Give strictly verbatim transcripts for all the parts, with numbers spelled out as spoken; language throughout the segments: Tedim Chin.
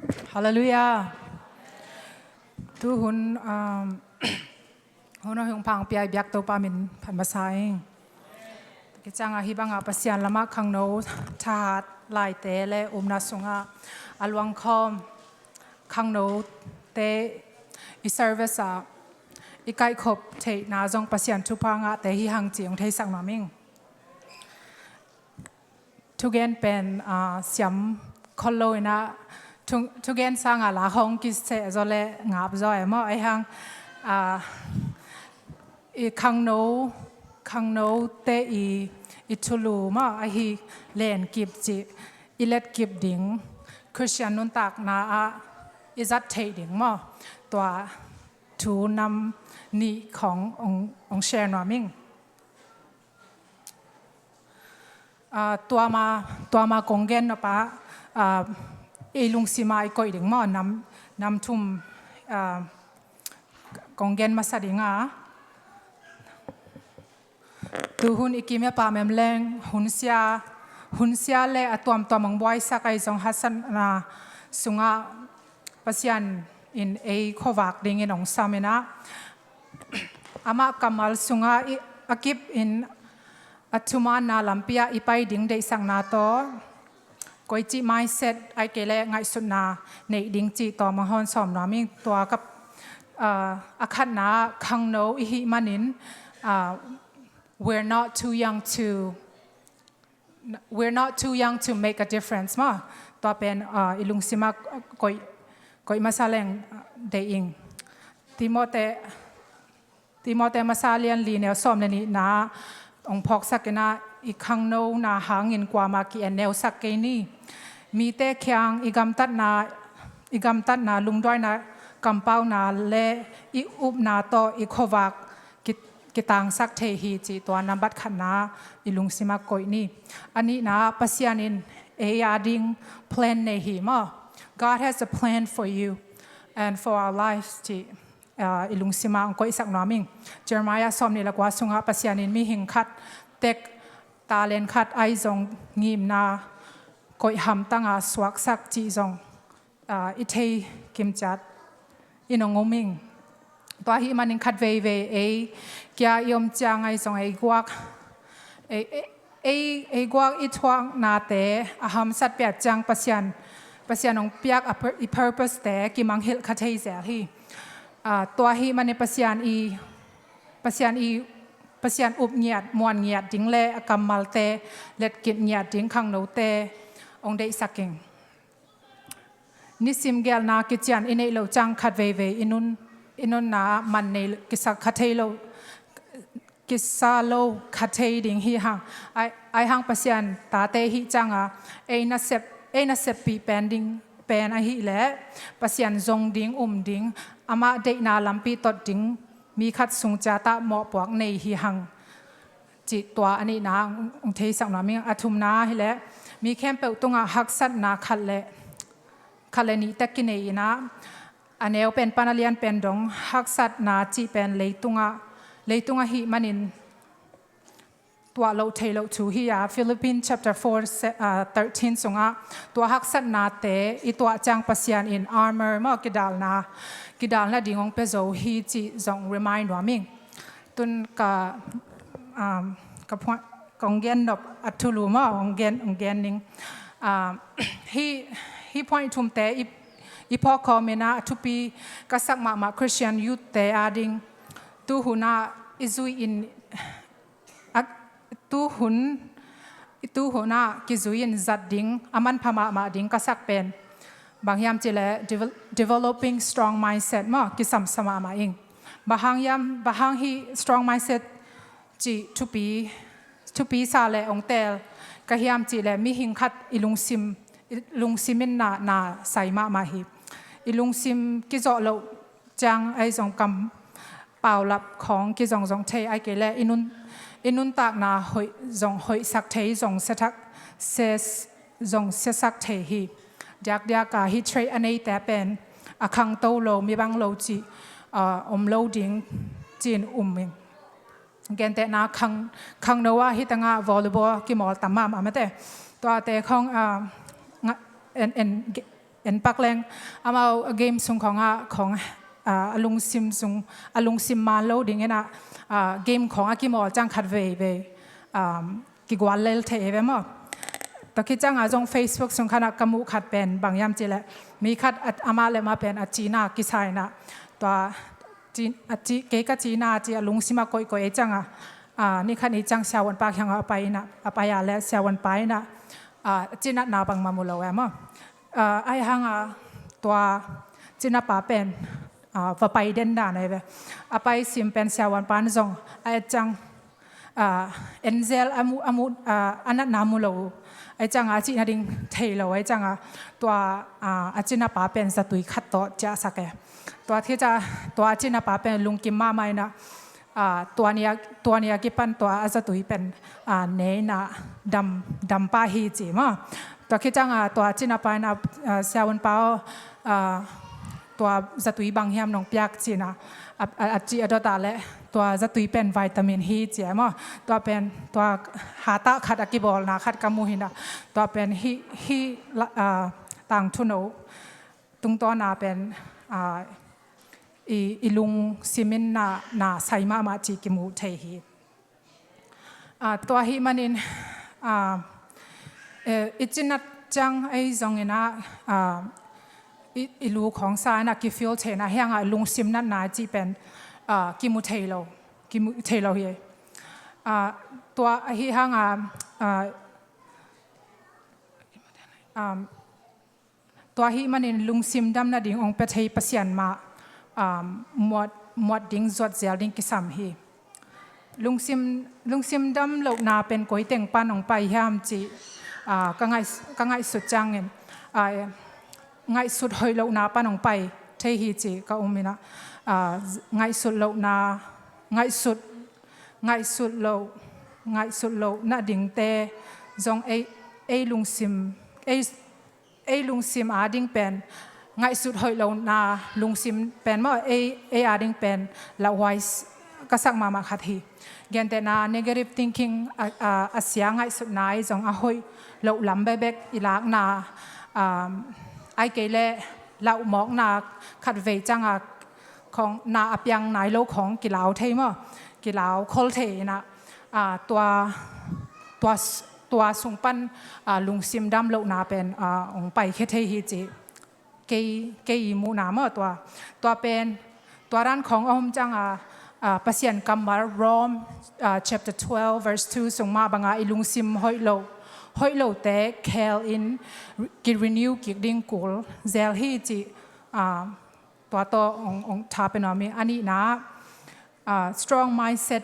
Halleluiah. Tuhun, um, hun hong pang piai biak Topa min phat masa ing. Kicianga hih banga Pasian lamah khangno thahat laite le upna sungah a luangkhawm khangnote i service ah i kaihkhop theihna zong Pasian thupha ngahte hi hang ci hong theisak nuam ing. Thugen pen, ah, siam khol lo inah thu-, thugen sanga la hong kiseh zaw le ngap zaw e maw, ahi hang, ah, i khangno, khangnote i, i thulu maw, ahi lenkip cih i letkip ding, Khristian nuntakna ah i zat theih ding maw, tua thu nam nih khong hong, hong share nuam ing. Ah, tuama, tuama kong gen nop ah, ah, i lungsima i koih ding maw, nam, nam thum, ah, kong gen masa ding a. Tuhun i kim i pam em leng, hunsia, hunsia le a tuamtuam hong buaisak ahi zong haksatna sungah Pasian in ei khuavak dingin hong sam inah, amah kammal sungah i, a kip in a thumaanna lampi ah i pai ding deihsakna tawh, koici mindset ahih kei leh ngaihsutna neih ding cih tawh hong hawm sawm nuam ing. Tua ka, ah, a khatna khangno i hih manin, ah, we're not too young to we're not too young to make a difference maw. Tua pen, ah, i lungsima koih, koih masa leng, ah, deih ing. Timote, Timote masa lian li neu sawm le nihna hong phawksak inah, i khangnona hangin kuamah ki-en neusak kei ni. Mite kiang i gamtatna, i gamtatna, lungduaina, kampauna le i upna tawh i khuavak ki, kitangsak thei hi cih tua nambat khatna i lungsima koih ni. A nihna, Pasian in ei a ding plan nei hi maw. God has a plan for you and for our lives cih, ah, i lungsima hong koihsak nuam ing. Jeremiah sawm nih le kua sungah Pasian in mihing khat tek talent khat ahi zong ngimna koih hamtanga suaksak cih zong, ah, i thei kimciat in hong um ing. Tua ahih manin khat veivei ei kia i om ciang ahi zong ei guak, ei, ei, ei, ei guak i thuaknate a hamsat piat ciang Pasian, Pasian hong piak a pur-, i purpose te kimangngilh kha thei zel hi. Ah, tua ahih manin Pasian i, Pasian i, Pasian up ngiat, muan ngiat ding le a kammalte letkip ngiat ding khangnote hong deihsak ing. Nisim gelna kician i neih loh ciang khat veivei i nun, i nunna man nei kisa kha thei lo, kisa lo kha thei ding hi hang. Ai, ahi hang Pasian tate hih cianga ei nasep, ei naseppih pen ding pen ahih leh Pasian zong ding, um ding, amah deihna lampi tot ding mi khat sung ciatah mawhpuak nei hi hang. Cih tua a nihna hong theisak nuam ing. A thumna hi leh mi khempeuh tungah haksatna khat le, khat le nih tek kinei inah, a neu pen pan a lian pen dong haksatna cih pen leitungah, leitung ahih manin tuah loh thei loh thu hi a. Philippians chapter four, se-, ah, thirteen sungah tua haksatnate i tuah ciang Pasian in armor maw, kidalna, kidalna ding hong pia zo hi cih zong remind nuam ing. Tun ka, um, ka point, kong gen nop a thulu maw, kong gen, kong gen ning. Um, hih, hih point thumte i, i phawk khawm inah a thupi ka sak mahmah Christian youth te a ding. Tuhun ah i zui in, a, tuhun, tuhun ah kizui in zat ding, a manpha mahmah ding ka sak pen bang hiam cih leh devel-, developing strong mindset maw, kisamsa mahmah ing. Bang hang hiam, bang hang hih strong mindset cih thupi, thupi sa le hong teel ka hiam cih leh mihing khat i lungsim, i lungsim in na, na sai mahmah hi. I lungsim kizawh loh ciang ahi zong kam paulap khawng kizongzong thei, ahih kei leh i nun, i nuntakna hoih zong hoihsak thei, zong siathak, sia, zong siasak thei hi. Diakdiak a hih trait a neite pen a khangto lo, mi bang lo cih, ah, om lo ding ci-in um ing. Gentehna khang, khangno ah hih tengah volleyball kimawl tam mahmah mate. Tuate khawng, ah, nga-, en, en, En pak leng, amau a game sung khawngah khawng, ah, a lungsim sung, a lungsim man lo dingin ah, ah, game khawng a kimawl ciang khat veivei, um, kigual lel thei hi ve maw. Tua khit ciangah zong Facebook sung khanah ka muh khat pen bang hiam cih leh, mi khat a, amah le amah pen a cina kisai in ah, tua ci, a ci, kei ka cina ci a lungsim a koihkoih ei ciangah, ah, ni khat ni ciang siavuanpa kiangah a pai in ah, a pai ah le siavuanpa in ah, ah, a cinatna bangmah mu lo e maw. Ah, ahih hangah tua cinapa pen, ah, va pai den dan ahi ve. A pai sim pen siavuanpa in zong a et ciang, ah, en zel a mu, a mu, ah, a natna mu lo. Ahih ciangah a cih nading thei lo ahih ciangah tua, ah, a cinapa pen zatui khat tawh ciahsak e. Tua khit ciangah tua a cinapa pen lungkim mahmah in ah, ah, tua ni a, tua ni a kipan tua a zatui pen, ah, ne in ah dam, dam pah hi ci maw. Tua khit ciangah tua cinapa in ah, ah, siavuanpa aw, ah, tua zatui bang hiam nong piak ci in ah, a, a, a cih a dot ah leh tua zatui pen vitamin hi ci e maw. Tua pen tua hatah khat a kibawlna khat ka mu hi in ah, tua pen hih, hih la, ah, tangthu no tungtawna pen, ah, i, i lungsim in na, na sai mahmah cih kimu thei hi. Ah, tua ahih manin, ah, eh, i cinat ciang ei zongin ah, ah, i, i lu khawng sa in ah kifeel thei in ah, hiangah lungsim natna cih pen, ah, kimu thei lo, kimu thei lo hi. Ah, tua ahih hangah, ah, um, tua ahih manin lungsim dam nading hong pia thei Pasian mah, um, muat, muat ding, zuat zel ding kisam hi. Lungsim, lungsim dam lohna pen koi teng pan hong pai hiam cih, ah, ka ngaih, ka ngaihsut ciangin, ah, ngaihsut hoih lohna pan hong pai thei hi cih ka um in ah, ah, ngaihsut lohna, ngaihsut, ngaihsut loh, ngaihsut loh nadingte zong ei, ei lungsim, ei ei lungsim ading pen, ngaihsut hoih lohna lungsim pen maw, ei, ei ading pen lauhuai s-, ka sak mahmah khat hi. Gentehna negative thinking a, a, a sia ngaihsutna i zong a hoih loh lam bekbek i lakna, um, ahih kei leh lauhmawkna khat vei ciangah khawng na a piang nai lo khawng kilau thei maw, kilau khol thei in ah, ah, tua, tua s-, tua sung pan, ah, lungsim dam lohna pen, ah, hong paikhia thei hi cih kei, kei i muhna maw tua. Tua pen, tua dan khawng a om ciangah, ah, Pasian kammal Rome, ah, chapter twelve verse two sung mah bangah i lungsim hoih lo, hoih lote khel in ki-renew kik ding kul zel hi cih, ah, tua tawh hong, hong tha pia nuam ing. A nihna, ah, strong mindset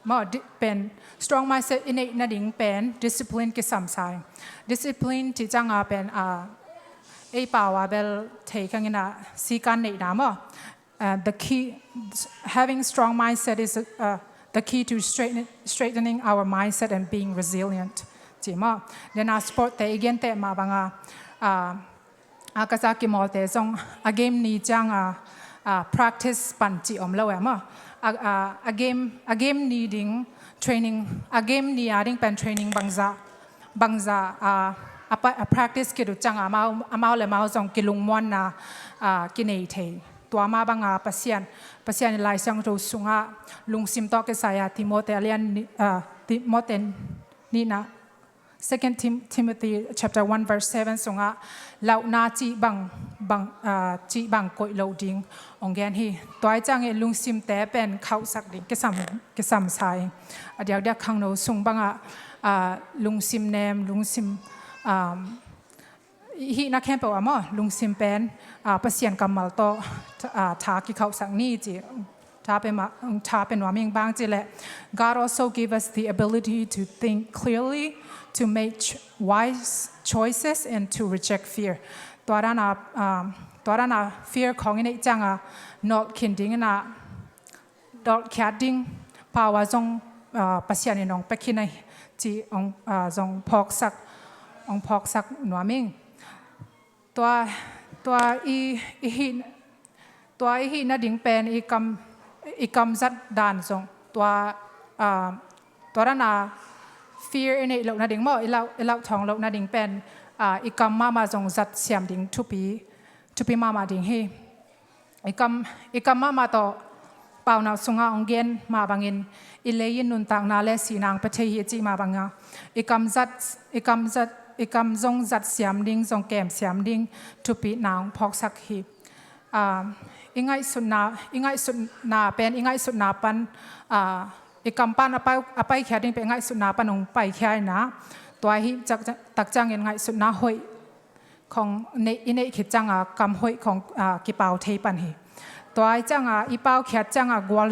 maw, di-, pen, strong mindset i neih nading pen discipline kisam sa ing. Discipline cih ciangah pen, ah, ei pau ah bel thei khang in ah sikan neihna maw. Ah, the key, having strong mindset is, ah, the key to straighten-, strengthening our mindset and being resilient. Ci maw. Then, ah, sport te i gente mah bangah, ah, a ka za kimawlte zong a game ni ciangah, ah, practice pan cih om lo e maw. A, a, a game, a game ni ding training, a game ni ading pen training bangzah, bangzah, ah, a pa-, a practice khit uh ciangah amau, amau le amau zong kilungmuanna, ah, kinei thei. Tua mah bangah Pasian, Pasian i Lai Siangtho sungah lungsim tawh kisai-a Timothy a lian ni, ah, Timothy nihna, Second Tim-, Timothy chapter one verse seven sungah lauhna cih bang, bang, ah, cih bang koih loh ding hong gen hi. Tua ahih ciangin lungsimte pen khauhsak ding kisam, kisam sa ing. A diakdiak khangno sung bangah, ah, lungsim nem, lungsim, um, i hihna khempeuh ah maw, lungsim pen, ah, Pasian kammal tawh, ah, tha kikhauhsak ni ci. Tha pia ma-, tha pia nuam ing bang ci leh, God also give us the ability to think clearly, to make ch-, wise choices and to reject fear. Tua dan a, um, tua dan a fear khawng i neih ciangah nolh khin ding in ah, dolhkhiat ding pau ah zong, ah, Pasian in hong pia khin ahi cih hong, ah, zong phawksak, hong phawksak nuam ing. Tua, tua i, i hih, tua i hih nading pen i kam, i kam zat dan zong tua, ah, tua dan a fear i neih loh nading maw, i lauh, i lauh thawng loh nading pen, Ah, i kam mahmah zong zat siam ding thupi, thupi mahmah ding hi. I kam, i kam mahmah tawh paunau sungah hong gen mah bangin i lei in nuntakna le sihna hong pia thei hi cih mah bangah i kam zat, i kam zat, i kam zong zat siam ding, zong kem siam ding thupina hong phawksak hi. Ah, i ngaihsutna, i ngaihsutna pen, i ngaihsutna pan, ah, i kam pan a pai, a paikhia ding pen i ngaihsutna pan hong paikhia inah, tua hi cak, tak ciangin ngaihsutna hoih khong neih, i neih khit cianga kam hoih khong, ah, kipau thei pan hi. Tua hi cianga i paukhiat cianga gual,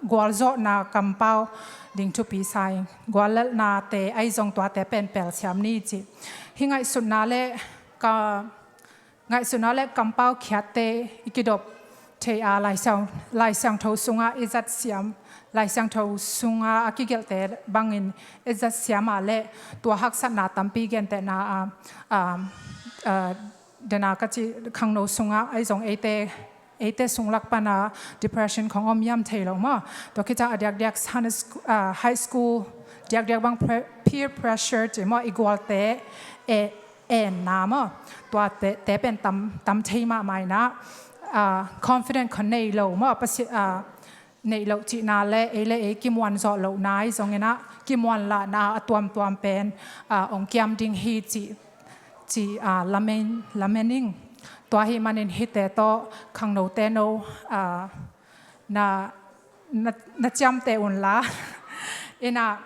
gualzawhna kampau ding thupi sa ing. Guallelhnate ahi zong tuate pen pelsiam ni ci. Hih ngaihsutna le ka, ngaihsutna le kampau khiatte i kidop thei a, Lai Siang, Lai Siangtho sungah i zat siam, Lai Siangtho sungah a kigelhte bangin i zat siam a le tua haksatna tampi gentehna a, a, a, dena ka ci khangno sungah ahi zong eite, eite sung lak pana depression khong om hiam thei lo maw. Tua khit ciang a diakdiak Sunday school, ah, high school diakdiak bang pre-, peer pressure ci maw, i gualte e, enna maw. Tuate, te pen tam, tam thei mahmah inah, ah, confident khong nei lo maw, pasi, ah, neih loh cihna le ei le ei kimuan zawh lohna ahi zonginah kimuan lahna a tuamtuam pen, ah, hong kiam ding hi cih, cih, ah, lamen, lamen ing. Tua hi manin hihte tawh khangnote no, ah, na, na, na ciamteh unla inah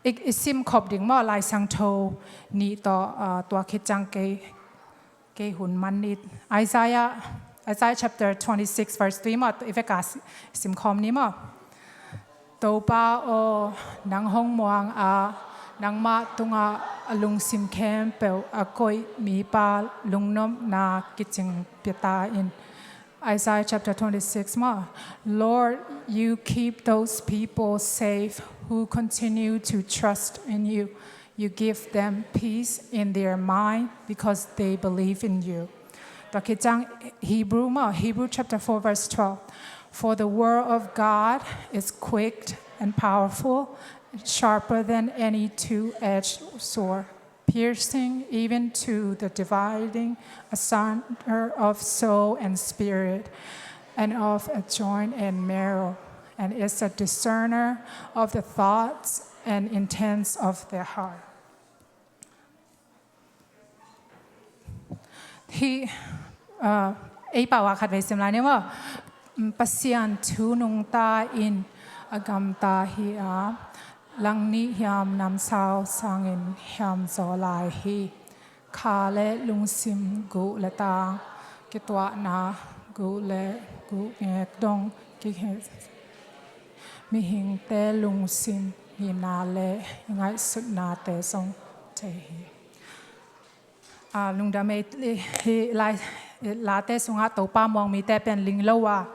i, i sim khop ding maw, Lai Siangtho nih tawh, ah, tua khit ciang kei kei hun man it. Isaiah, Isaiah chapter twenty-six verse three maw, i veka si-, simkhawm ni maw. Topa aw, nang hong muang a, nangmah tungah a lungsim khempeuh a koih mipa lungnopna kicing pia ta in. Isaiah chapter twenty-six maw. Lord, you keep those people safe who continue to trust in you. You give them peace in their mind because they believe in you. Tua khit ciang Hebrew maw, Hebrew chapter four verse twelve. For the word of God is quick and powerful, sharper than any two-edged sword, piercing even to the dividing asunder of soul and spirit, and of a joint and marrow, and is a discerner of the thoughts and intents of their heart. Hih, uh, ei pau a khatvei sim lai ni maw. Pasian thu nungta in a gamta hi a, langnih hiam namsau sangin hiam zaw lai hi. Kha le lungsim, guh le tang kituahna, guh le guh ngek dong kihe, mihingte lungsim ngimna le ngaihsutnate zong thei hi. Ah, lungdam ei, hih lai, late sungah Topa muang mite pen ling lo a,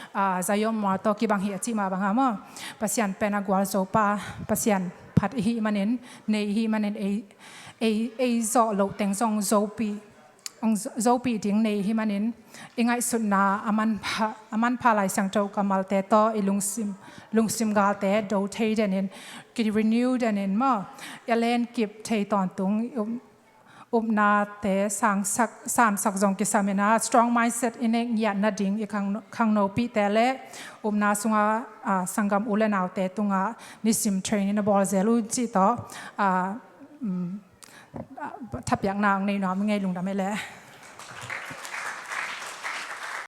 ah, Zion mual tawh kibang hi a cih mah bangah maw. Pasian pen a gualzo pa, Pasian phat i hih manin, nei i hih manin ei, ei, ei zawh loh teng zong zopih, hong zo-, zopih ding nei i hih manin, i ngaihsutna a manpha, a manpha Lai Siangtho kammalte tawh i lungsim, lungsim galte do thei denin, ki-renew denin maw, i a lenkip thei tawntung, um, upnate sangsak, sansak zong kisam inah, strong mindset i neih ngiat nading i khang, khangnopihte le upna sunga, ah, sanggam u le naute tungah nisim training na bawl zel uh cih tawh, ah, um, thapiakna hong nei nuam ing ei, lungdam ei leh.